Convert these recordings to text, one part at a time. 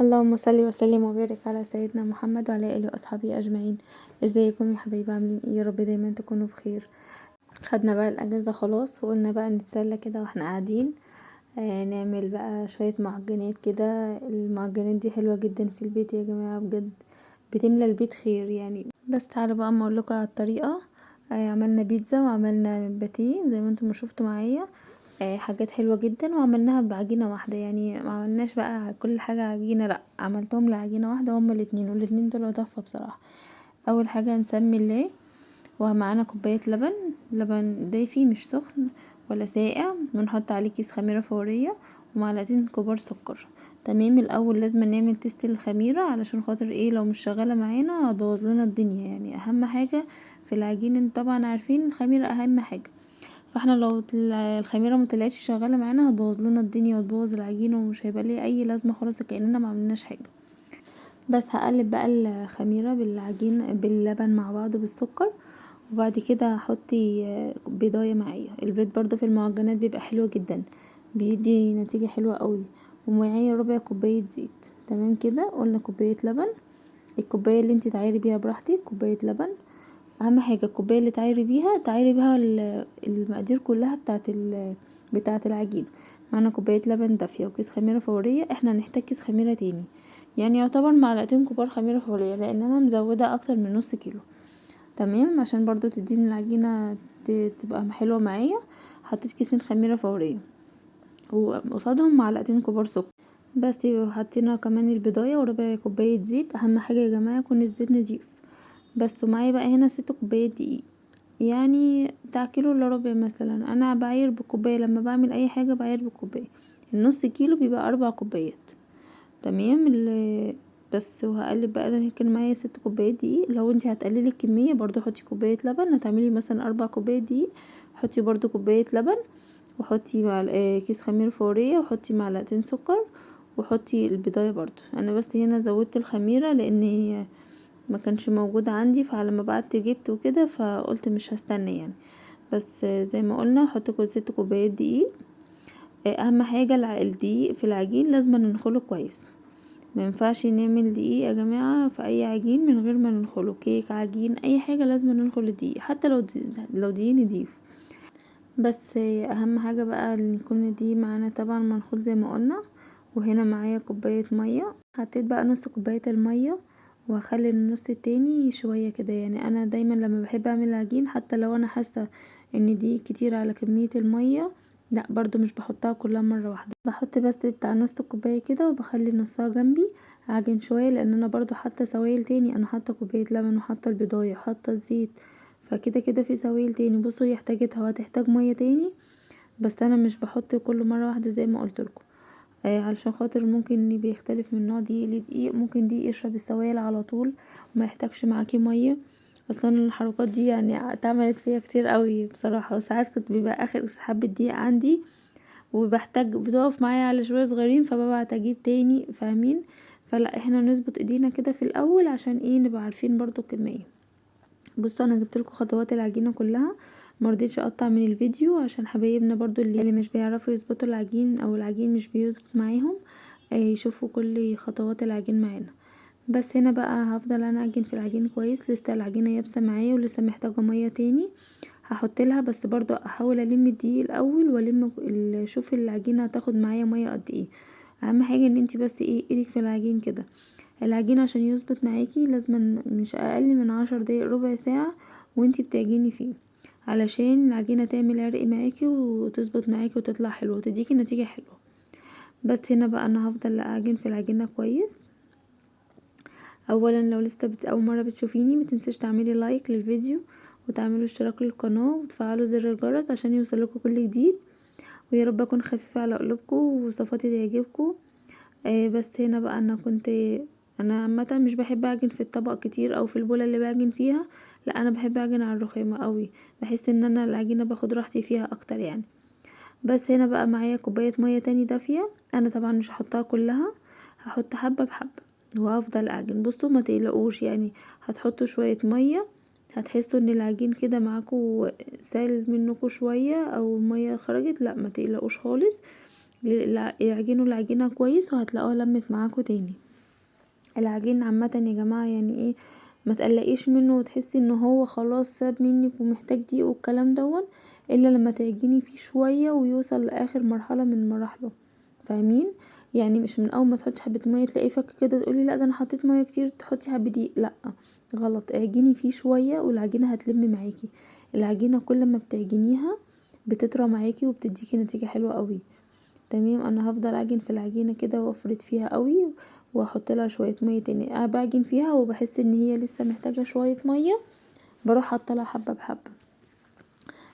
اللهم صل وسلم وبارك على سيدنا محمد وعلى اله واصحابه اجمعين. ازيكم يا حبايبي؟ عاملين ايه؟ يا رب دايما تكونوا بخير. خدنا بقى الاجازه خلاص وقلنا بقى نتسلى كده واحنا قاعدين، نعمل بقى شويه معجنات كده. المعجنات دي حلوه جدا في البيت يا جماعه، بجد بتملى البيت خير يعني. بس تعالوا بقى اما اقول لكم على الطريقه. عملنا بيتزا وعملنا باتيه زي ما انتم ما شفتوا معايا، حاجات حلوه جدا، وعملناها بعجينه واحده، يعني ما عملناش بقى كل حاجه عجينه، لا عملتهم لعجينه واحده هما الاتنين، والاتنين طلعوا تحفه بصراحه. اول حاجه نسمي الله، ومعانا كوبايه لبن، لبن دافي مش سخن ولا ساقع، ونحط عليه كيس خميره فوريه ومعلقتين كبار سكر. تمام. الاول لازم نعمل تيست للخميره علشان خاطر ايه، لو مش شغاله معانا هتبوظ لنا الدنيا. اهم حاجه في العجين انتوا طبعا عارفين الخميره اهم حاجه، فاحنا لو الخميره ما طلعتش شغاله معانا هتبوظ لنا الدنيا وتبوظ العجينه ومش هيبقى ليها اي لازمه خالص، كاننا ما عملناش حاجه. بس هقلب بقى الخميره بالعجين باللبن مع بعض بالسكر، وبعد كده هحط بيضايه معايا. البيض برضو في المعجنات بيبقى حلو جدا، بيدي نتيجه حلوه قوي. ومعايا ربع كوبايه زيت. تمام كده. قلنا كوبايه لبن، الكوبايه اللي انتي تعايري بيها براحتك، كوبايه لبن. اهم حاجه الكوبايه اللي تعايري بيها تعايري بيها المقادير كلها بتاعه العجين. معانا كوبايه لبن دافيه وكيس خميره فوريه، احنا هنحتاج كيس خميره تاني، يعني يعتبر معلقتين كبار خميره فوريه، لان انا مزوده اكتر من نص كيلو. تمام، عشان برضو تديني العجينه تبقى حلوه معايا. حطيت كيسين خميره فوريه وقصادهم معلقتين كبار سكر بس. وحطينا كمان البضايه وربع كوبايه زيت. اهم حاجه يا جماعه يكون الزيت نضيف بس. ومعايا بقى هنا 6 كوبايات دقيق، يعني بتاع كيلو الا ربع مثلا. انا بعاير بالكوبايه، لما بعمل اي حاجه بعاير بالكوبايه. النص كيلو بيبقى 4 كوبايات. تمام. بس. وهقلب بقى. انا كان معايا 6 كوبايات دقيق. لو انتي هتقللي الكميه برضو حطي كوبايه لبن، هتعملي مثلا 4 كوبايات دقيق حطي برضو كوبايه لبن، وحطي كيس خميره فوريه، وحطي معلقتين سكر، وحطي البضايه برضو. انا بس هنا زودت الخميره لان ما كانش موجود عندي، فلما بعت جبت وكده فقلت مش هستنى يعني. بس زي ما قلنا حط كل 6 كوبايات دقيق. اهم حاجه الدقيق في العجين لازم ننخله كويس، ما ينفعش نعمل دقيق يا جماعه في اي عجين من غير ما ننخله، كيك عجين اي حاجه لازم ننخل الدقيق، حتى لو دقيق نضيف. بس اهم حاجه بقى ان يكون الدقيق معانا طبعا منخول زي ما قلنا. وهنا معايا كوبايه ميه، حطيت بقى نص كوبايه الميه وهخلي النص التاني شويه كده. انا دايما لما بحب اعمل عجين حتى لو انا حاسه ان دقيق كتير على كميه الميه، لا برضو مش بحطها كلها مره واحده، بحط بس بتاع نص كوبايه كده وبخلي نصها جنبي اعجن شويه، لان انا برضو حاطه سوائل تاني. انا حاطه كوبايه لبن وحاطه البيضايه وحاطه الزيت، فكده كده في سوائل تاني. بصوا هي احتاجتها وهتحتاج ميه تاني، بس انا مش بحط كله مره واحده زي ما قلت لكم، علشان خاطر ممكن بيختلف من نوع دقيق لدقيق، ممكن دقيق يشرب السوائل على طول وما يحتاجش معاكي ميه. اصلا الحركات دي اتعملت فيا كتير قوي بصراحه، وساعات كنت بيبقى اخر حبه دقيق عندي وبحتاج بتقف معايا على شويه صغيرين، فببعت اجيب تاني، فاهمين؟ فلا احنا نظبط ايدينا كده في الاول عشان ايه، نبقى عارفين برضو الكميه. بصوا انا جبت لكم خطوات العجينه كلها، ما رضيتش اقطع من الفيديو عشان حبايبنا برضو اللي مش بيعرفوا يظبطوا العجين او العجين مش بيظبط معاهم، يشوفوا كل خطوات العجين معانا. بس هنا بقى هفضل انا اعجن في العجين كويس، لسه العجينه يابسه معايا ولسه محتاجه ميه تاني هحط لها، بس برضو احاول الم الدقيق الاول والم شوف العجينه هتاخد معايا ميه قد ايه. اهم حاجه ان انتي بس ايه ايدك في العجين كده. العجين عشان يظبط معاكي لازم مش اقل من 10 دقايق ربع ساعه وانتي بتعجني فيه، علشان العجينه تعمل عرق معاكي وتظبط معاكي وتطلع حلوه وتديكي نتيجه حلوه. بس هنا بقى انا هفضل اعجن في العجينه كويس. اولا لو لسه اول مره بتشوفيني ما تنسيش تعملي لايك للفيديو وتعملوا اشتراك للقناه وتفعلوا زر الجرس عشان يوصلكوا كل جديد، ويا رب اكون خفيفه على قلوبكم وصفاتي تعجبكم. بس هنا بقى انا عامه مش بحب اعجن في الطبق كتير او في البوله اللي بعجن فيها، لا انا بحب اعجن على الرخامه قوي، بحس ان انا العجينه باخد راحتي فيها اكتر يعني. بس هنا بقى معايا كوبايه ميه تاني دافيه، انا طبعا مش هحطها كلها، هحط حبه بحبه وهفضل اعجن. بصوا ما تقلقوش، هتحطوا شويه ميه هتحسوا ان العجين كده معاكوا سال منكوا شويه او الميه خرجت، لا ما تقلقوش خالص، اعجنوا العجينه كويس وهتلاقوها لمت معاكوا تاني. العجين عامة يا جماعة يعني ايه، ما تقلقيش منه وتحسي ان هو خلاص ساب منك ومحتاج دقيق والكلام دون، الا لما تعجني فيه شوية ويوصل لاخر مرحلة من مراحله، فاهمين؟ يعني مش من اول ما تحطي حبة مية تلاقيه فك كده تقولي لا ده انا حطيت مية كتير تحطي حبة دقيق، لا غلط، اعجني فيه شوية والعجينة هتلم معاكي. العجينة كل ما بتعجنيها بتطرى معاكي وبتديكي نتيجة حلوة قوي. تمام، انا هفضل اعجن في العجينة كده وافرد فيها قوي واحط لها شوية مية تاني. انا بعجن فيها وبحس ان هي لسه محتاجة شوية مية، بروح حاطه لها حبة بحبة.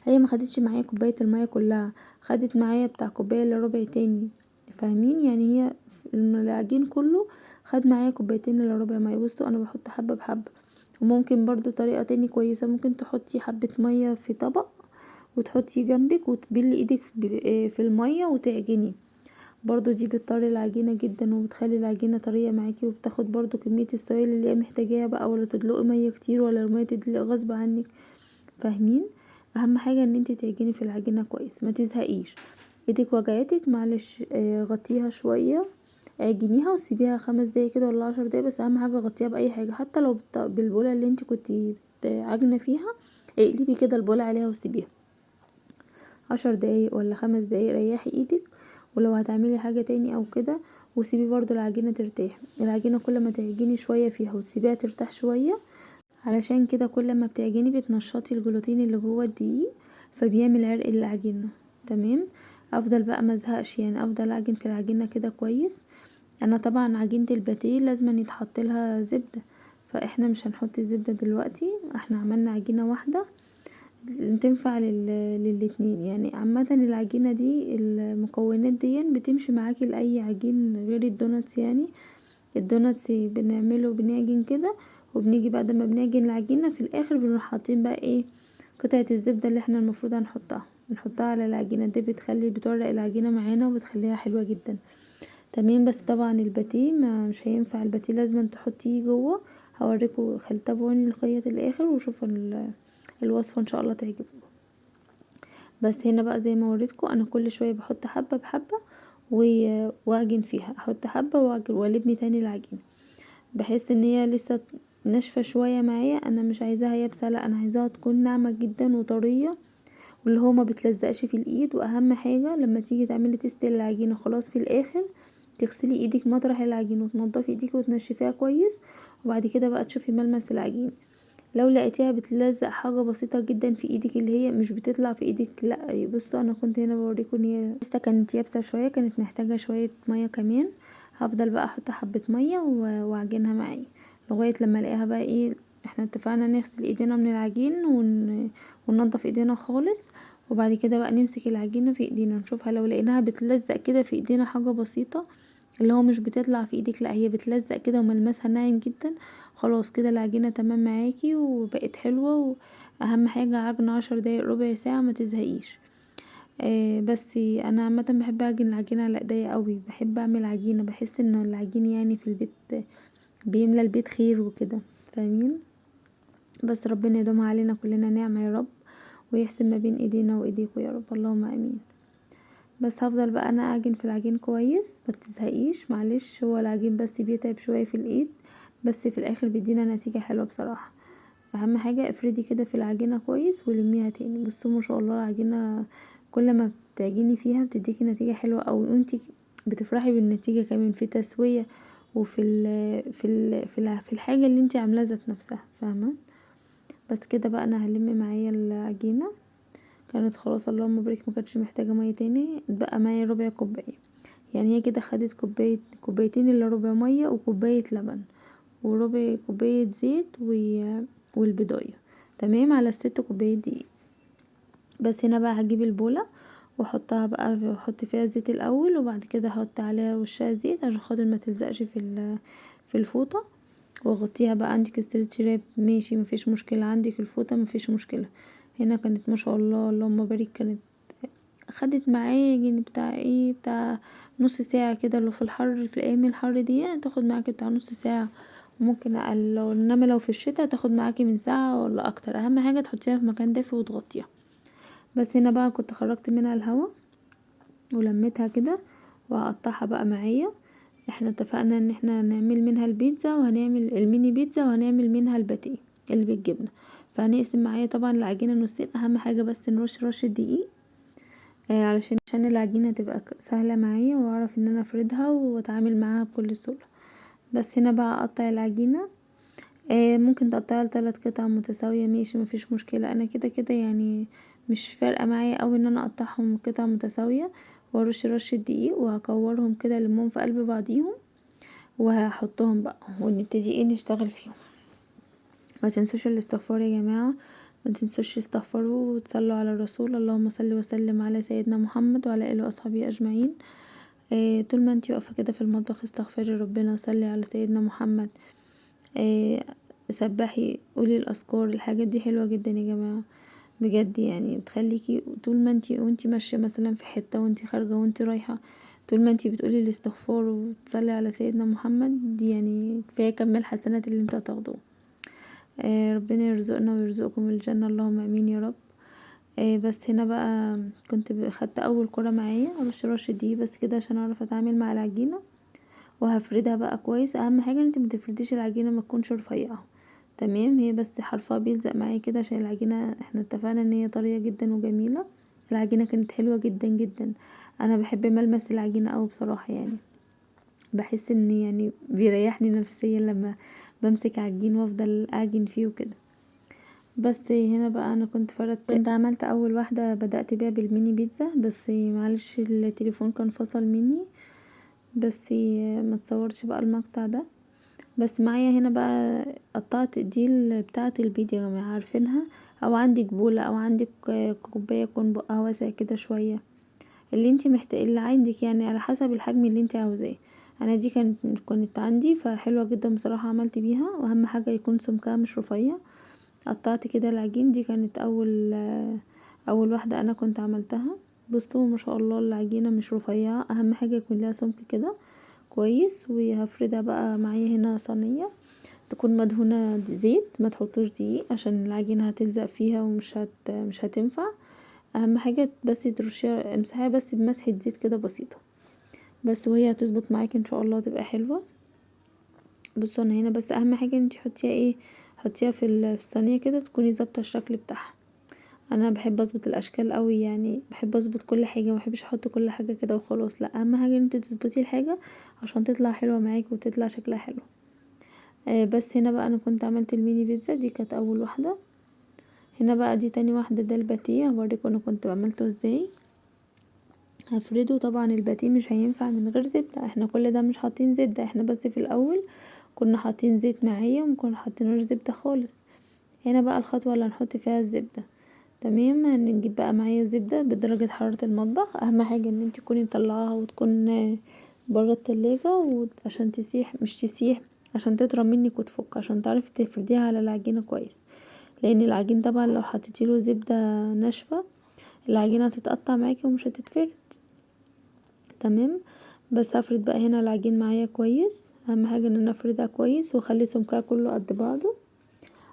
هي ما خدتش معايا كوباية المية كلها، خدت معايا بتاع كوباية الا ربع تاني، فاهمين؟ يعني هي العجين كله خد معايا كوبايتين الا ربع مية. بصوا انا بحط حبة بحبة. وممكن برضو طريقة تاني كويسة، ممكن تحطي حبة مية في طبق وتحطيه جنبك وتبلي ايدك في المية وتعجني، برضو دي بتطري العجينة جدا وبتخلي العجينة طرية معاكي، وبتاخد برضو كمية السوائل اللي هي محتاجاها بقى، ولا تدلقي مية كتير ولا المية تدلق غصب عنك، فاهمين؟ اهم حاجة ان انتي تعجني في العجينة كويس، ما تزهقيش. ايدك وجعتك معلش، غطيها شوية، اعجنيها وسيبيها 5 دقايق كده ولا 10 دقايق، بس اهم حاجة غطيها بأي حاجة، حتى لو بالبولة اللي انتي كنتي عاجنة فيها، اقلبي كده البولة عليها وسيبيها 10 دقايق ولا 5 دقايق، ريحي ايدك. ولو هتعملي حاجة تاني او كده، وسيبي برضو العجينة ترتاح. العجينة كل ما تعجني شوية فيها وتسيبيها ترتاح شوية، علشان كده كل ما بتعجني بتنشطي الجلوتين اللي جوه الدقيق، فبيعمل عرق للعجينة. تمام، افضل بقى ما ازهقش، افضل اعجن في العجينة كده كويس. انا طبعا عجينة الباتيه لازم يتحط لها زبدة، فاحنا مش هنحط زبدة دلوقتي، احنا عملنا عجينة واحدة تنفع للاتنين. عامة العجينة دي المكونات دي بتمشي معاكي لأي عجين غير الدوناتس. الدوناتس بنعجن كده، وبنيجي بعد ما بنعجن العجينة في الاخر بنروح حاطين بقى ايه قطعة الزبدة اللي احنا المفروض هنحطها، بنحطها على العجينة دي، بتورق العجينة معانا وبتخليها حلوة جدا. تمام، بس طبعا الباتيه مش هينفع، الباتيه لازم تحطيه جوه. هوريكم، تابعوني لغاية الاخر وشوفوا الوصفة ان شاء الله تعجبكم. بس هنا بقى زي ما وريتكم انا كل شوية بحط حبة بحبة واعجن فيها، احط حبة واعجن والم تاني العجينة، بحيث ان هي لسه ناشفة شوية معايا. انا مش عايزاها يابسة، لا انا عايزاها تكون ناعمة جدا وطرية، واللي هو ما بتلزقش في الايد. واهم حاجة لما تيجي تعملي تيست للعجينة خلاص في الاخر تغسلي ايدك مطرح العجينة وتنضفي ايديك وتنشفيها كويس، وبعد كده بقى تشوفي ملمس العجين. لو لقيتيها بتلزق حاجة بسيطة جدا في ايدك اللي هي مش بتطلع في ايدك، لا بصوا انا كنت هنا بوريكم ان هي لسه كانت يابسة شوية، كانت محتاجة شوية مية كمان. هفضل بقى احط حبة مية واعجنها معايا لغاية لما الاقيها بقى ايه، احنا اتفقنا نغسل ايدينا من العجين وننضف ايدينا خالص، وبعد كده بقى نمسك العجينة في ايدينا نشوفها. لو لقيناها بتلزق كده في ايدينا حاجة بسيطة اللي هو مش بتطلع في ايدك، لا هي بتلزق كده وملمسها ناعم جدا، خلاص كده العجينة تمام معاكي وبقت حلوة. واهم حاجة عجن 10 دقايق ربع ساعة ما تزهقيش. بس انا عامة بحب اعجن العجينة على ايديا قوي، بحب اعمل عجينة، بحس ان العجين في البيت بيملى البيت خير وكده، فاهمين؟ بس ربنا يدومها علينا كلنا نعمة يا رب، ويحسن ما بين ايدينا وايديكم يا رب، اللهم امين. بس هفضل بقى انا اعجن في العجين كويس، ما تزهقيش معلش، هو العجين بس بيتعب شوية في الايد، بس في الاخر بيدينا نتيجة حلوة بصراحة. اهم حاجة افردي كده في العجينة كويس ولميها تاني. بصوا ما شاء الله العجينة كل ما بتعجني فيها بتديكي نتيجة حلوة قوي، وانتي بتفرحي بالنتيجة كمان في تسوية وفي في الحاجة اللي انتي عاملاها ذات نفسها، فاهمة؟ بس كده بقى انا هلم معايا العجينة، كانت خلاص اللهم بارك ما كانتش محتاجة مية تاني، اتبقى معايا ربع كوباية، يعني هي كده خدت كوبايتين الا ربع مية وكوباية لبن وربع كوباية زيت والبضاية، تمام، على الست كوبايات دقيق. بس هنا بقى هجيب البولة واحطها بقى، واحط فيها الزيت الاول، وبعد كده احط عليها وشها زيت عشان خاطر ما تلزقش في الفوطة، واغطيها بقى. عندك stretch wrap ماشي مفيش مشكلة، عندك الفوطة مفيش مشكلة. هنا كانت ما شاء الله اللهم بارك كانت خدت معايا يعني بتاع ايه، بتاع نص ساعة كده، لو في الحر في الايام الحر دي يعني تاخد معاكي بتاع نص ساعة وممكن اقل، انما لو في الشتا تاخد معاكي من ساعة ولا اكتر. اهم حاجة تحطيها في مكان دافي وتغطيها. بس هنا بقى كنت خرجت منها الهوا ولميتها كده وهقطعها بقى معايا. احنا اتفقنا ان احنا هنعمل منها البيتزا وهنعمل الميني بيتزا وهنعمل منها الباتيه اللي بالجبنة. فهنقسم معايا طبعا العجينة نصين، اهم حاجة بس نرش رشة دقيق علشان العجينة تبقى سهلة معايا واعرف ان انا افردها واتعامل معاها بكل سهولة. بس هنا بقى اقطع العجينة، ممكن تقطعيها لتلات قطع متساوية ماشي مفيش مشكلة، انا كده كده مش فارقة معايا اوي ان انا اقطعهم قطع متساوية. وارش رشة دقيق وهكورهم كده المهم في قلب بعضيهم وهحطهم بقى ونبتدي نشتغل فيهم. ما تنسوش الاستغفار يا جماعة، ما تنسوش تستغفروا وتصلوا على الرسول، اللهم صل وسلم على سيدنا محمد وعلى اله واصحابه اجمعين. طول ما انتي واقفة كده في المطبخ استغفري ربنا وصلي على سيدنا محمد، سبحي، قولي الاذكار، الحاجات دي حلوة جدا يا جماعة بجد، بتخليكي طول ما انتي وانتي ماشية مثلا في حتة وانتي خارجة وانتي رايحة، طول ما انتي بتقولي الاستغفار وتصلي على سيدنا محمد، دي كفاية كم الحسنات اللي انتوا هتاخدوها. ربنا يرزقنا ويرزقكم الجنة، اللهم امين يا رب. بس هنا بقى كنت خدت اول كرة معايا، ارش رشة دقيق بس كده عشان اعرف اتعامل مع العجينة، وهفردها بقى كويس. اهم حاجة ان انتي ما تفرديش العجينة ما تكونش رفيعة، تمام؟ هي بس حرفها بيلزق معايا كده عشان العجينة احنا اتفقنا ان هي طرية جدا وجميلة. العجينة كانت حلوة جدا جدا، انا بحب ملمس العجينة اوي بصراحة، بحس ان بيريحني نفسيا لما بمسك عجين وافضل اعجن فيه وكده. بس هنا بقى انا كنت فردت، كنت عملت اول واحدة بدأت بيها بالميني بيتزا، بس معلش التليفون كان فصل مني، بس ما اتصورش بقى المقطع ده. بس معايا هنا بقى قطعت دي بتاعة البيض يا جماعة، عارفينها، او عندك بولة او عندك كوباية يكون بقها واسع كده شوية، اللي انتي محتاجة اللي عندك على حسب الحجم اللي انتي عاوزاه. انا دي كانت عندي فحلوة جدا بصراحة، عملت بيها، واهم حاجة يكون سمكها مش رفيع. قطعت كده العجين، دي كانت اول واحدة انا كنت عملتها. بصوا ما شاء الله العجينة مش رفيعة، اهم حاجة يكون لها سمك كده كويس. وهفردها بقى معايا هنا صينية تكون مدهونة زيت، ما تحطوش دقيق عشان العجينة هتلزق فيها ومش مش هتنفع. اهم حاجة بس ترشيها، امسحيها بس بمسحة زيت كده بسيطة بس، وهي هتظبط معاكي ان شاء الله، تبقى حلوة. بصوا انا هنا بس اهم حاجة انتي حطيها ايه، حطيها في الصينية كده تكوني ظابطة الشكل بتاعها. انا بحب اظبط الاشكال قوي، بحب اظبط كل حاجة، ما بحبش احط كل حاجة كده وخلاص، لا اهم حاجة ان انتي تظبطي الحاجة عشان تطلع حلوة معاكي وتطلع شكلها حلو. بس هنا بقى انا كنت عملت الميني بيتزا، دي كانت اول واحدة. هنا بقى دي تاني واحدة، ده الباتيه، هوريكم انا كنت عملته ازاي. هفرده طبعا الباتيه مش هينفع من غير زبدة، احنا كل ده مش حاطين زبدة، احنا بس في الاول كنا حاطين زيت معايا وما كنا حاطينوش زبدة خالص. هنا بقى الخطوة اللي هنحط فيها الزبدة، تمام. هنجيب بقى معايا زبدة بدرجة حرارة المطبخ، اهم حاجة ان انتي تكوني مطلعاها وتكون برا التلاجة عشان تسيح، مش تسيح، عشان تطرى منك وتفك، عشان تعرفي تفرديها على العجينة كويس، لان العجين طبعا لو حطيتيله زبدة ناشفة العجينة هتتقطع معاكي ومش هتتفرد، تمام. بس هفرد بقى هنا العجين معايا كويس، اهم حاجة ان انا افردها كويس واخلي سمكها كله قد بعضه،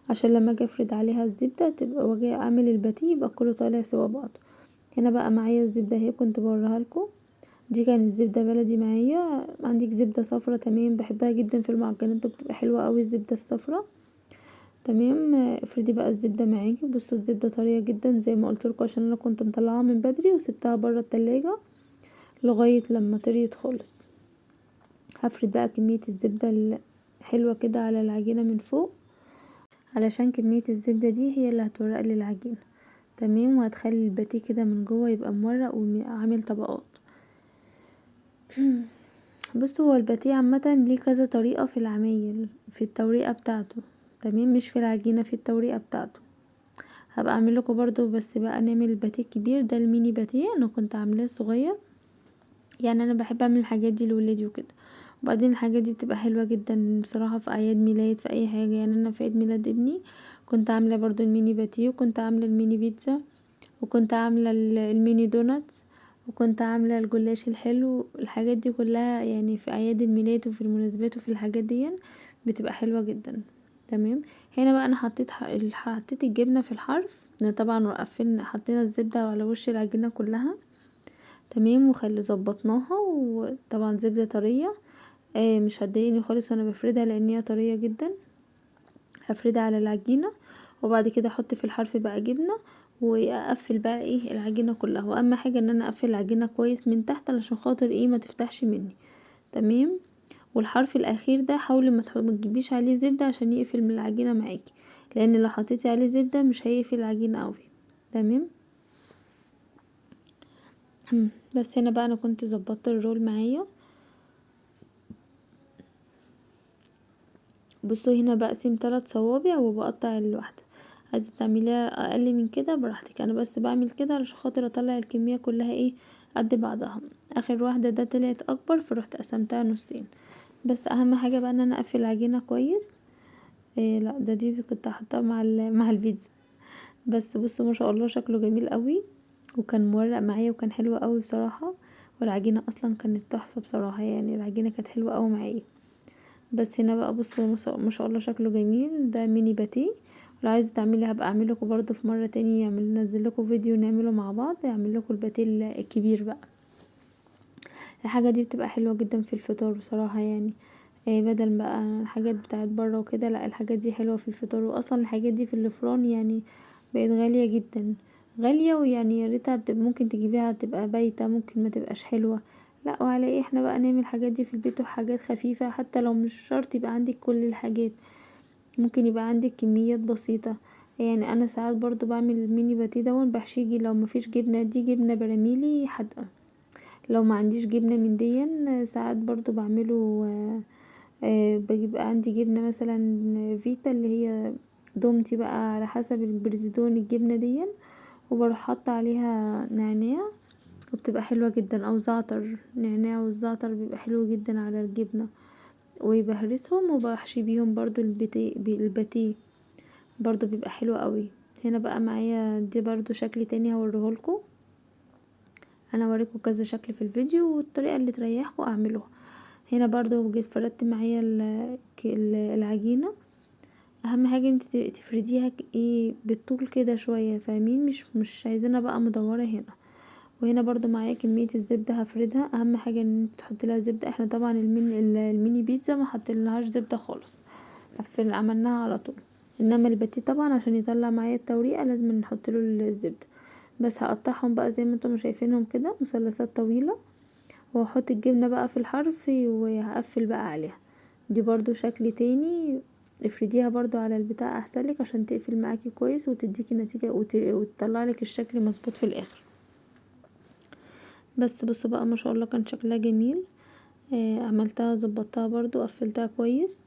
عشان لما اجي افرد عليها الزبدة تبقى واجي اعمل الباتيه يبقى كله طالع سوا بعضه. هنا بقى معايا الزبدة اهي، كنت بوريها لكم، دي كانت زبدة بلدي معايا. عندك زبدة صفرا، تمام، بحبها جدا في المعجنات وبتبقى حلوة قوي الزبدة الصفرا، تمام. افردي بقى الزبدة معاكي. بصوا الزبدة طرية جدا زي ما قلت لكم، عشان انا كنت مطلعاها من بدري وسبتها برا التلاجة لغاية لما طريت خالص. هفرد بقى كمية الزبدة الحلوة كده على العجينة من فوق، علشان كمية الزبدة دي هي اللي هتورق لي العجينة، تمام، وهتخلي الباتيه كده من جوه يبقى مورق وعامل طبقات. بصوا هو الباتيه عامة ليه كذا طريقة في العمايل، في التوريقة بتاعته، تمام، مش في العجينة، في التوريقة بتاعته. هبقى اعمل لكم برضو، بس بقى نعمل الباتيه الكبير ده، الميني باتيه انا كنت عاملاه صغير، انا بحب اعمل الحاجات دي لولادي وكده. وبعدين الحاجات دي بتبقى حلوة جدا بصراحة في اعياد ميلاد، في اي حاجة. انا في عيد ميلاد ابني كنت عاملة برضو الميني باتيه، وكنت عاملة الميني بيتزا، وكنت عاملة الميني دوناتس، وكنت عاملة الجلاش الحلو. الحاجات دي كلها في اعياد الميلاد وفي المناسبات وفي الحاجات دي بتبقى حلوة جدا، تمام. هنا بقى انا حطيت الجبنة في الحرف، طبعا وقفلنا، حطينا الزبدة على وش العجينة كلها، تمام، وخلي ظبطناها، وطبعا زبدة طرية. مش هتضايقني خالص وانا بفردها لان هي طرية جدا. هفردها على العجينة وبعد كده احط في الحرف بقى جبنة واقفل بقى ايه العجينة كلها. واهم حاجة ان انا اقفل العجينة كويس من تحت علشان خاطر ايه ما تفتحش مني، تمام. والحرف الاخير ده حاولي ما تجيبيش عليه زبدة عشان يقفل من العجينة معاكي، لان لو حطيتي عليه زبدة مش هيقفل العجينة قوي، تمام. بس هنا بقى انا كنت ظبطت الرول معايا. بصوا هنا بقسم 3 صوابع وبقطع الواحدة، عايزة تعمليها اقل من كده براحتك، انا بس بعمل كده علشان خاطر اطلع الكمية كلها ايه قد بعضها. اخر واحدة ده طلعت اكبر فروحت قسمتها نصين. بس اهم حاجة بقى ان انا اقفل العجينة كويس. إيه لا ده دي كنت حاطاها مع البيتزا. بس بصوا ما شاء الله شكله جميل قوي، وكان مورق معايا وكان حلو قوي بصراحة، والعجينة اصلا كانت تحفة بصراحة، العجينة كانت حلوة قوي معايا. بس هنا بقى بصوا ما شاء الله شكله جميل. ده ميني باتيه، لو عايزة تعملي هبقى اعمل لكم برده في مرة تاني، ننزل لكم فيديو نعمله مع بعض، اعمل لكم الباتيه الكبير بقى. الحاجة دي بتبقى حلوة جدا في الفطار بصراحة، بدل بقى الحاجات بتاعت بره وكده، لا الحاجات دي حلوة في الفطار. واصلا الحاجات دي في الفرن بقت غالية جدا، غالية، ويعني يا ريتها ممكن تجيبيها تبقى بايتة، ممكن ما تبقاش حلوة. لا وعلى ايه احنا بقى نعمل الحاجات دي في البيت، وحاجات خفيفة، حتى لو مش شرط يبقى عندك كل الحاجات، ممكن يبقى عندك كميات بسيطة. انا ساعات برضو بعمل الميني باتيه دون بحشيه لو مفيش جبنة، دي جبنة براميلي حادقة، لو ما عنديش جبنة من دي ساعات برضو بعمله، بيبقى عندي جبنة مثلا فيتا اللي هي دومتي بقى على حسب البرزدون الجبنة دي، وبروح حاطة عليها نعناع وبتبقى حلوة جدا، او زعتر، نعناع والزعتر بيبقى حلو جدا على الجبنة، وبهرسهم وبحشي بيهم برضو الباتيه برضو بيبقى حلو قوي. هنا بقى معايا دي برضو شكل تاني هوريهولكوا، انا هوريكم كذا شكل في الفيديو والطريقة اللي تريحكوا اعملوها. هنا برضو جيت فردت معايا العجينة، اهم حاجة انت تفرديها بالطول كده شوية، فاهمين؟ مش عايزينها بقى مدورة هنا. وهنا برضو معايا كمية الزبدة هفردها، اهم حاجة ان انت تحطي لها زبدة. احنا طبعا الميني بيتزا ما حطينالهاش زبدة خالص، عملناها على طول، انما الباتيه طبعا عشان يطلع معايا التوريقة لازم نحط له الزبدة. بس هقطعهم بقى زي ما انتم شايفينهم كده مثلثات طويلة، وهحط الجبنة بقى في الحرف وهقفل بقى عليها. دي برضو شكل تاني، افرديها برضو على البتاع احسن لك عشان تقفل معاكي كويس وتديكي نتيجة وتطلع لك الشكل مظبوط في الاخر. بس بصوا بقى ما شاء الله كان شكلها جميل. عملتها ظبطتها برضو قفلتها كويس.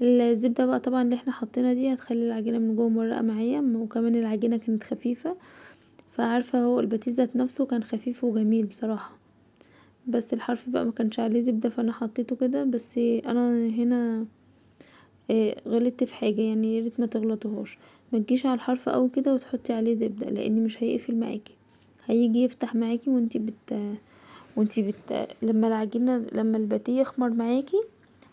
الزبدة بقى طبعا اللي احنا حطينا دي هتخلي العجينة من جوه مورقة معايا، وكمان العجينة كانت خفيفة، فعارفة هو الباتيه ذات نفسه كان خفيف وجميل بصراحة. بس الحرف بقى ما كانش عليه زبدة فانا حطيته كده. بس انا هنا، غلطت في حاجة، يا ريت ما تغلطوهاش، ما تجيش على الحرف قوي كده وتحطي عليه زبدة لان مش هيقفل معاكي، هيجي يفتح معاكي وانتي بت لما العجينة لما الباتيه يخمر معاكي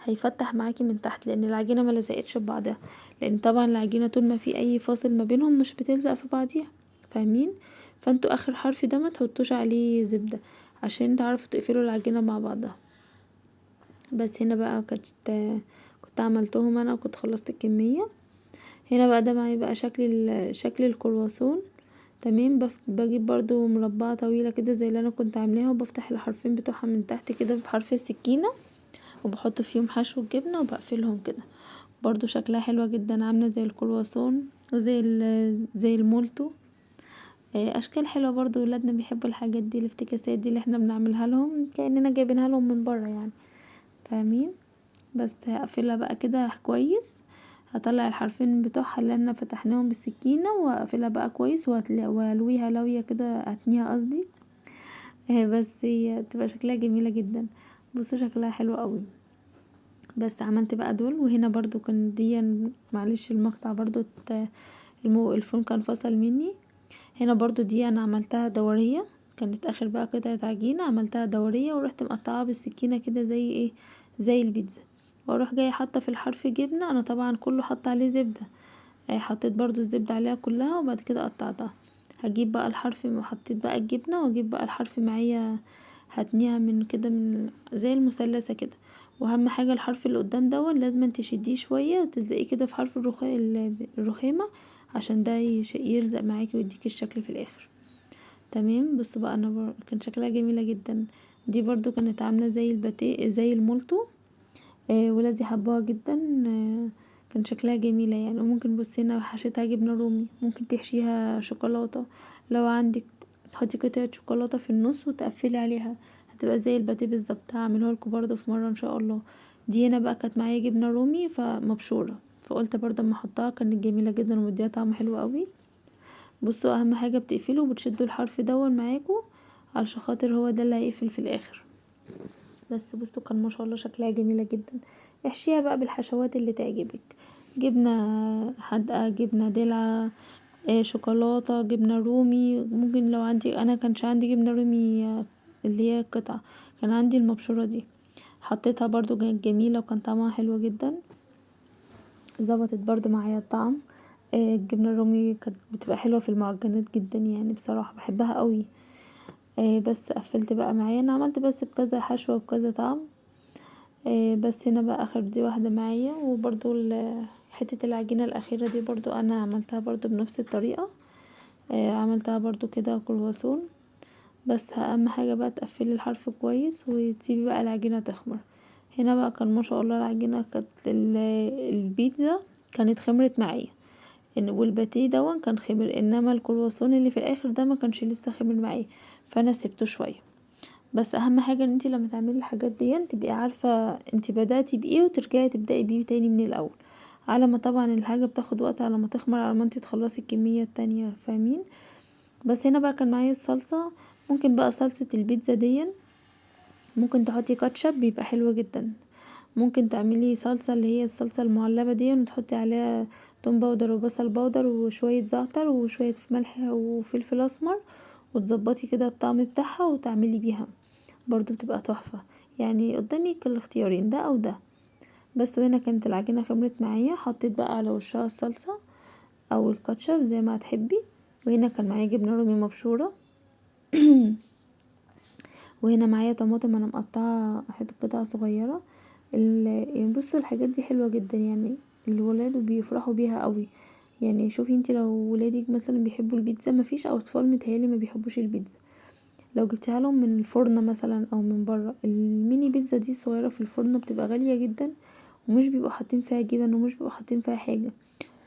هيفتح معاكي من تحت، لان العجينة ما لزقتش ببعضها، لان طبعا العجينة طول ما في اي فاصل ما بينهم مش بتلزق في بعضيها، فاهمين؟ فانتوا اخر حرف ده ما تحطوش عليه زبدة عشان تعرفوا تقفلوا العجينة مع بعضها. بس هنا بقى كنت عملتهم انا وكنت خلصت الكمية. هنا بقى ده معايا بقى شكل الكرواسون، تمام. بجيب برضو مربعة طويلة كده زي اللي انا كنت عاملاها، وبفتح الحرفين بتوعها من تحت كده بحرف السكينة، وبحط فيهم حشو الجبنة وبقفلهم كده. برضو شكلها حلوة جدا، عاملة زي الكرواسون وزي زي المولتو، اشكال حلوة برضو. ولادنا بيحبوا الحاجات دي، الافتكاسات دي اللي احنا بنعملها لهم كأننا جايبينها لهم من بره فاهمين؟ بس هقفلها بقى كده كويس، هطلع الحرفين بتوعها اللي احنا فتحناهم بالسكينة وهقفلها بقى كويس، والويها لوية كده، هتنيها قصدي، بس هي تبقى شكلها جميلة جدا. بصوا شكلها حلو قوي. بس عملت بقى دول. وهنا برضو كان دي معلش المقطع برضو الفون كان فصل مني. هنا برضو دي انا عملتها دورية، كانت اخر بقى قطعة عجينة عملتها دورية، ورحت مقطعاها بالسكينة كده زي ايه، زي البيتزا، واروح جاية حاطة في الحرف جبنة. انا طبعا كله حاطة عليه زبدة، حطيت برضو الزبدة عليها كلها، وبعد كده قطعتها. هجيب بقى الحرف، حطيت بقى الجبنة، واجيب بقى الحرف معايا هتنيها من كده، من زي المثلثة كده، واهم حاجة الحرف اللي قدام دون لازم تشديه شوية تلزقيه كده في حرف الرخامة عشان ده يلزق معاكي ويديكي الشكل في الاخر. تمام. بصوا بقى انا كان شكلها جميلة جدا. دي برضو كانت عاملة زي الباتيه زي المولتو، ولادي حبوها جدا، كان شكلها جميلة يعني. وممكن بصي هنا حشيتها جبنة رومي، ممكن تحشيها شوكولاتة لو عندك، تحطي قطعة شوكولاتة في النص وتقفلي عليها، هتبقى زي الباتيه بالظبط. هعملها لكم برضو في مرة ان شاء الله. دي هنا بقى كانت معايا جبنة رومي فمبشورة، فقلت برضو اما احطها، كانت جميلة جدا ومديها طعم حلو قوي. بصوا اهم حاجة بتقفلوا وبتشدوا الحرف دون معاكم علشان خاطر هو ده اللي هيقفل في الاخر. بس بصوا كان ما شاء الله شكلها جميلة جدا. احشيها بقى بالحشوات اللي تعجبك، جبنة حادقة، جبنة دلعة، شوكولاتة، جبنة رومي. ممكن لو عندي، انا كانش عندي جبنة رومي اللي هي القطعة، كان عندي المبشورة دي، حطيتها برضو كانت جميلة وكان طعمها حلو جدا، ظبطت برضو معايا الطعم. الجبنة الرومي كانت بتبقى حلوة في المعجنات جدا يعني، بصراحة بحبها قوي. بس قفلت بقى معايا، انا عملت بس بكذا حشوة وبكذا طعم. بس هنا بقى اخر دي واحدة معايا. وبرضو حتة العجينة الأخيرة دي برضو انا عملتها برضو بنفس الطريقة، عملتها برضو كده كرواسون. بس اهم حاجة بقى تقفلي الحرف كويس وتسيبي بقى العجينة تخمر. هنا بقى كان ما شاء الله العجينة كانت البيتزا كانت خمرت معايا، والباتيه دون كان خمر، انما الكرواسون اللي في الاخر ده ما كانش لسه خمر معايا، فانا سبته شوية. بس اهم حاجة ان انتي لما تعملي الحاجات دي تبقي عارفة انتي بدأتي بايه وترجعي تبدأي بيه تاني من الاول، على ما طبعا الحاجة بتاخد وقت على ما تخمر، على ما انتي تخلصي الكمية التانية، فاهمين؟ بس هنا بقى كان معايا الصلصة. ممكن بقى صلصة البيتزا دي ممكن تحطي كاتشب بيبقى حلو جدا، ممكن تعملي صلصة اللي هي الصلصة المعلبة دي وتحطي عليها توم powder وبصل powder وشوية زعتر وشوية ملح وفلفل اسمر، وتظبطي كده الطعم بتاعها وتعملي بيها برضو بتبقى تحفة. يعني قدامك الاختيارين ده او ده. بس هنا كانت العجينة خمرت معايا، حطيت بقى على وشها الصلصة او الكاتشب زي ما هتحبي. وهنا كان معايا جبنة رومي مبشورة، وهنا معايا طماطم انا مقطعة حتة قطع صغيرة. بصوا الحاجات دي حلوة جدا يعني، الولاد بيفرحوا بيها قوي. يعني شوفي انتي لو ولادك مثلا بيحبوا البيتزا، مفيش اطفال متهيألي ما بيحبوش البيتزا، لو جبتيها لهم من الفرن مثلا او من بره، الميني بيتزا دي صغيرة في الفرن بتبقى غالية جدا، ومش بيبقوا حاطين فيها جبن ومش بيبقوا حاطين فيها حاجة،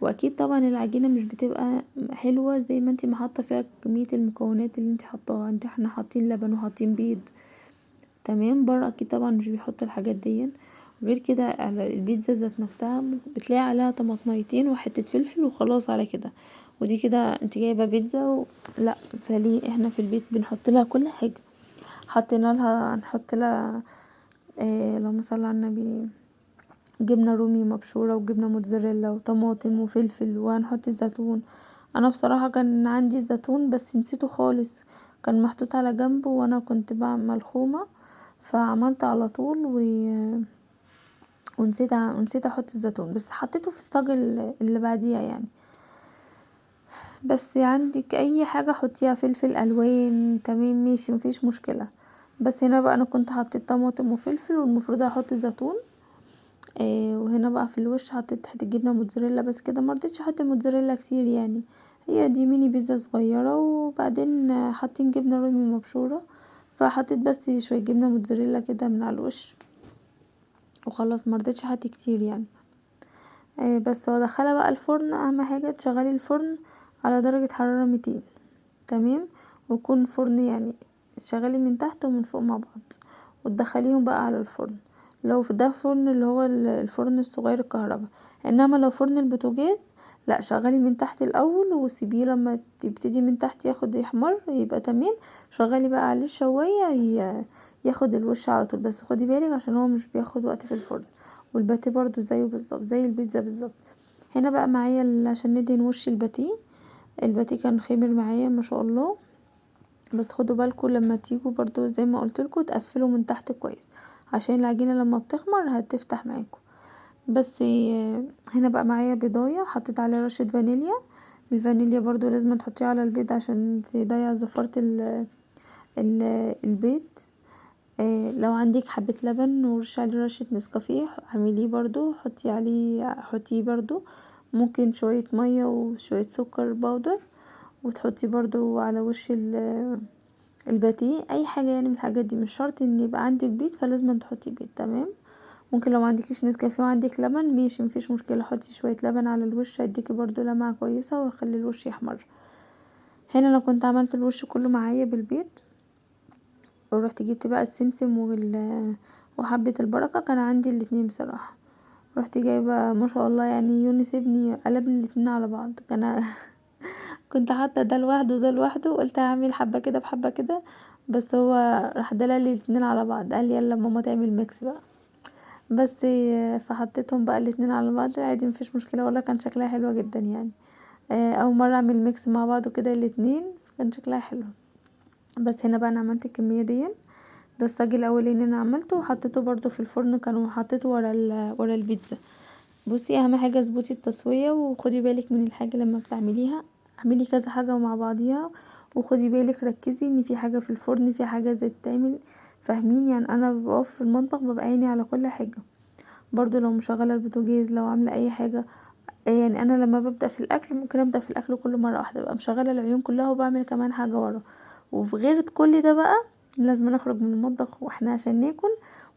واكيد طبعا العجينة مش بتبقى حلوة زي ما انتي ما حاطة فيها كمية المكونات اللي انتي حاطاها. احنا حاطين لبن وحاطين بيض، تمام. بره اكيد طبعا مش بيحطوا الحاجات دي. غير كده البيتزا ذات نفسها بتلاقي عليها طماطميتين وحتة فلفل وخلاص على كده، ودي كده انت جايبة بيتزا لا، فليه احنا في البيت بنحط لها كل حاجة. حطينا لها، نحط لها، اللهم صل على النبي، جبنة رومي مبشورة وجبنة موتزاريلا وطماطم وفلفل، وهنحط الزيتون. انا بصراحة كان عندي الزيتون بس نسيته خالص، كان محطوط على جنب وانا كنت بعمل خومة، فعملت على طول ونسيت احط الزيتون، بس حطيته في الصاج اللي بعديها يعني. بس عندك اي حاجة حطيها، فلفل الوان، تمام ماشي مفيش مشكلة. بس هنا بقى انا كنت حطيت طماطم وفلفل والمفروض احط زيتون. وهنا بقى في الوش حطيت حته جبنه موتزاريلا بس كده، ما رضيتش احط موتزاريلا كتير يعني، هي دي ميني بيتزا صغيره، وبعدين حاطين جبنه رومي مبشوره، فحطيت بس شويه جبنه موتزاريلا كده من على الوش وخلاص، ما رضيتش احط كتير يعني. بس وادخلها بقى الفرن. اهم حاجه تشغلي الفرن على درجه حراره 200، تمام، ويكون فرن يعني شغلي من تحت ومن فوق مع بعض، وتدخليهم بقى على الفرن. لو ده فرن اللي هو الفرن الصغير الكهرباء، انما لو فرن البوتاجاز لا، شغلي من تحت الاول وسيبيه لما تبتدي من تحت ياخد يحمر يبقى تمام، شغلي بقى عليه الشوايه ياخد الوش على طول. بس خدي بالك عشان هو مش بياخد وقت في الفرن. والباتيه برضو زيه بالظبط زي البيتزا بالظبط. هنا بقى معايا عشان ندهن وش الباتيه، الباتيه كان خمر معايا ما شاء الله. بس خدوا بالكم لما تيجوا برضو زي ما قلتلكوا تقفلوا من تحت كويس عشان العجينة لما بتخمر هتفتح معاكم. بس هنا بقى معايا بيضاية حطيت عليها رشة فانيليا، الفانيليا برضو لازم تحطيها على البيض عشان تضيع زفارة البيض. لو عندك حبة لبن ورشي عليه رشة نسكافيه اعمليه برضو، حطي عليه، حطيه برضو، ممكن شوية مية وشوية سكر بودر وتحطي برضو على وش الباتيه، اي حاجة يعني من الحاجات دي. مش شرط ان يبقى عندك بيض فلازم تحطي بيض، تمام. ممكن لو ما عندكيش نسكافيه وعندك لبن ماشي مفيش مشكلة، حطي شوية لبن على الوش هيديكي برضو لمعة كويسة ويخلي الوش يحمر. هنا انا كنت عملت الوش كله معايا بالبيض، ورحت جبت بقى السمسم وحبة البركة، كان عندي الاتنين بصراحة. رحت جايبة ما شاء الله يعني يونس ابني قلب لي الاتنين على بعض، كان كنت حاطة ده لوحده وده لوحده، قلت هعمل حبة كده بحبة كده، بس هو راح دلق لي الاتنين على بعض، قال لي يلا ماما تعمل mix بقى، بس فحطيتهم بقى الاتنين على بعض عادي مفيش مشكلة، والله كان شكلها حلو جدا يعني. اول مرة اعمل mix مع بعض كده الاتنين، كان شكلها حلو. بس هنا بقى انا عملت الكمية دي، ده الصاج الاولاني اللي انا عملته، وحطيته برضو في الفرن، كانوا حطيته ورا البيتزا. بصي اهم حاجة اظبطي التسوية، وخدي بالك من الحاجة لما بتعمليها، اعملي كذا حاجة مع بعضيها، وخدي بالك ركزي ان في حاجة في الفرن، في حاجة زي تتعمل، فاهمين يعني. انا بقف في المطبخ ببقى عيني على كل حاجة، برضو لو مشغلة البوتاجاز، لو عاملة اي حاجة يعني. انا لما ببدأ في الاكل ممكن ابدأ في الاكل كله مرة واحدة، ببقى مشغلة العيون كلها وبعمل كمان حاجة ورا. وفي غير كل ده بقى لازم نخرج من المطبخ واحنا عشان ناكل،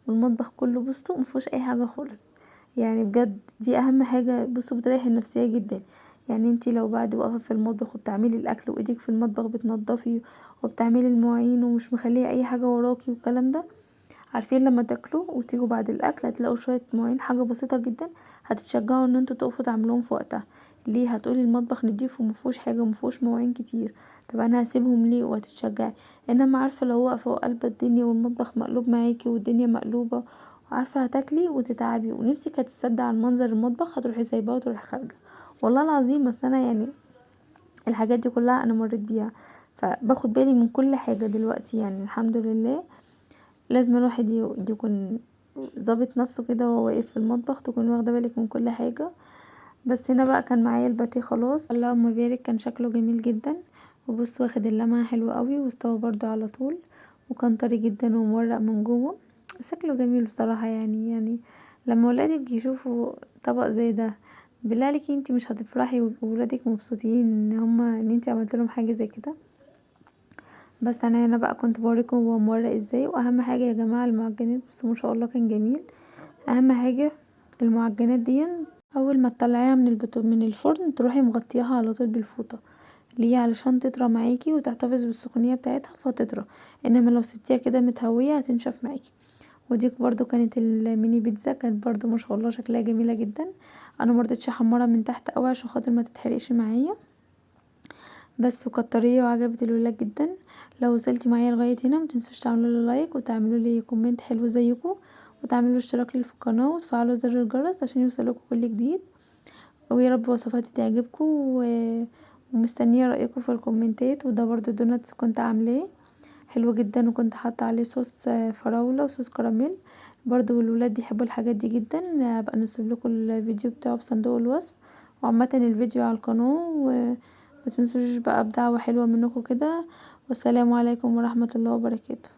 والمطبخ كله بصوا مفيهوش اي حاجة خالص يعني، بجد دي اهم حاجة. بصوا بتريح النفسية جدا يعني. انتي لو بعد واقفة في المطبخ وبتعملي الاكل وايدك في المطبخ بتنضفي وبتعملي المواعين ومش مخليه اي حاجة وراكي والكلام ده، عارفين لما تاكلوا وتيجوا بعد الاكل هتلاقوا شوية مواعين حاجة بسيطة جدا، هتتشجعوا ان انتوا تقفوا تعملوهم في وقتها. ليه؟ هتقولي المطبخ نضيف ومفيهوش حاجة ومفيهوش مواعين كتير، طب انا هسيبهم ليه؟ وهتتشجعي. انما عارفه لو واقفة وقلبه الدنيا والمطبخ مقلوب معاكي والدنيا مقلوبة، عارفه هتاكلي وتتعبي ونفسك هتتصدع على المنظر المطبخ، هتروحي سايباه وتروحي خارجه والله العظيم. بس انا يعني الحاجات دي كلها انا مريت بيها، فباخد بالي من كل حاجة دلوقتي يعني الحمد لله. لازم الواحد يكون ظابط نفسه كده وهو واقف في المطبخ، تكون واخده بالك من كل حاجة. بس هنا بقى كان معايا الباتيه خلاص، اللهم بارك، كان شكله جميل جدا. وبصوا واخد اللمعة حلوة قوي، واستوى برده على طول، وكان طري جدا ومورق من جوه، شكله جميل بصراحة يعني لما ولادك يشوفوا طبق زي ده بالله عليكي انتي مش هتفرحي وولادك مبسوطين ان انتي عملت لهم حاجة زي كده. بس انا هنا بقى كنت بوريكم هو مورق ازاي. واهم حاجة يا جماعة المعجنات، بس ما شاء الله كان جميل. اهم حاجة المعجنات دي اول ما تطلعيها من الفرن تروحي مغطياها على طول بالفوطه، ليه؟ علشان تطرى معاكي وتحتفظ بالسخونيه بتاعتها فتطرى، انما لو سبتيها كده متهويه هتنشف معاكي. وديك برضو كانت الميني بيتزا، كانت برضو ما شاء الله شكلها جميلة جدا. انا مرضتش احمرها من تحت قوي عشان خاطر ما تتحرقش معايا، بس وكانت طرية وعجبت الولاد جدا. لو وصلتي معايا لغاية هنا ما تنسوش تعملوا لي like وتعملوا لي comment حلو زيكم، وتعملوا اشتراك في القناة وتفعلوا زر الجرس عشان يوصلكم كل جديد. ويا رب وصفاتي تعجبكم، ومستنيه رايكم في الكومنتات. وده برضو donuts كنت عاملاه حلو جدا، وكنت حاطه عليه صوص فراوله وصوص كراميل، برضو الولاد بيحبوا الحاجات دي جدا. هبقى انزل لكم الفيديو بتاعه في صندوق الوصف، وعامة الفيديو على القناة. وما تنسوش بقى بدعوة حلوة منكم كده، والسلام عليكم ورحمة الله وبركاته.